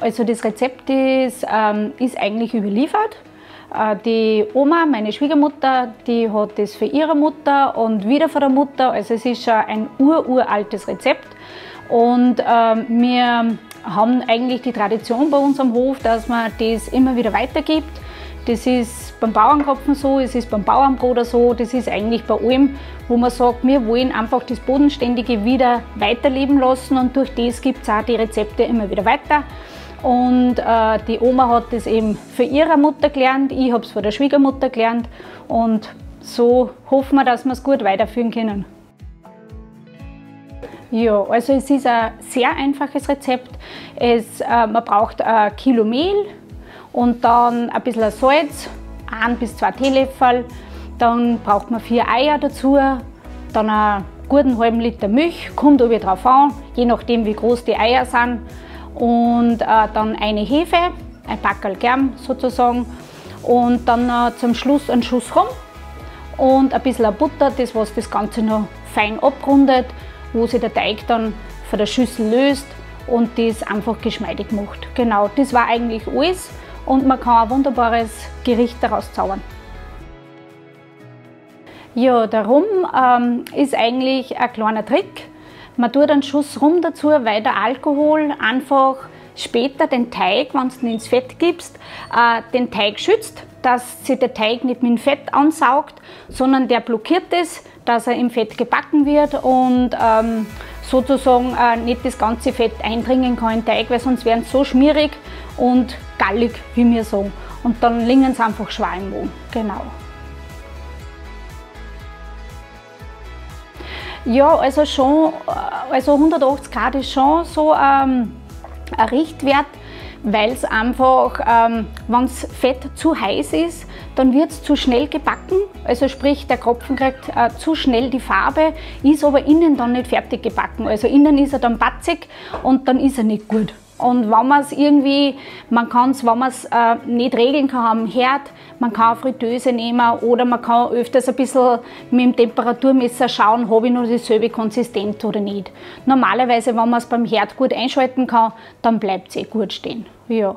Also das Rezept ist eigentlich überliefert. Die Oma, meine Schwiegermutter, die hat das für ihre Mutter und wieder von der Mutter. Also es ist schon ein uraltes Rezept. Und wir haben eigentlich die Tradition bei uns am Hof, dass man das immer wieder weitergibt. Das ist beim Bauernkrapfen so, es ist beim Bauernbrot so, das ist eigentlich bei allem, wo man sagt, wir wollen einfach das Bodenständige wieder weiterleben lassen und durch das gibt's auch die Rezepte immer wieder weiter. Und die Oma hat das eben für ihre Mutter gelernt, ich hab's von der Schwiegermutter gelernt und so hoffen wir, dass wir's gut weiterführen können. Ja, also es ist ein sehr einfaches Rezept. Man braucht ein Kilo Mehl und dann ein bisschen Salz, 1 bis 2 Teelöffel. Dann braucht man 4 Eier dazu, dann einen guten halben Liter Milch, kommt aber drauf an, je nachdem wie groß die Eier sind. Und dann eine Hefe, ein Packerl Germ sozusagen. Und dann zum Schluss einen Schuss Rum und ein bisschen Butter, das was das Ganze noch fein abrundet, wo sich der Teig dann von der Schüssel löst und das einfach geschmeidig macht. Genau, das war eigentlich alles und man kann ein wunderbares Gericht daraus zaubern. Ja, der Rum ist eigentlich ein kleiner Trick. Man tut einen Schuss Rum dazu, weil der Alkohol einfach später den Teig, wenn du ihn ins Fett gibst, den Teig schützt, dass sich der Teig nicht mit dem Fett ansaugt, sondern der blockiert es, dass er im Fett gebacken wird und nicht das ganze Fett eindringen kann in den Teig, weil sonst werden sie so schmierig und gallig, wie wir sagen. Und dann liegen sie einfach schwer im Magen. Genau. Ja, also schon, also 180 Grad ist schon so ein Richtwert, weil's einfach, wenn's Fett zu heiß ist, dann wird's zu schnell gebacken. Also sprich, der Krapfen kriegt zu schnell die Farbe, ist aber innen dann nicht fertig gebacken. Also innen ist er dann patzig und dann ist er nicht gut. Und wenn man's irgendwie, man kann's, wenn man's nicht regeln kann am Herd, man kann eine Fritteuse nehmen oder man kann öfters ein bisschen mit dem Temperaturmesser schauen, hab ich noch dieselbe Konsistenz oder nicht. Normalerweise, wenn man's beim Herd gut einschalten kann, dann bleibt's eh gut stehen. Ja.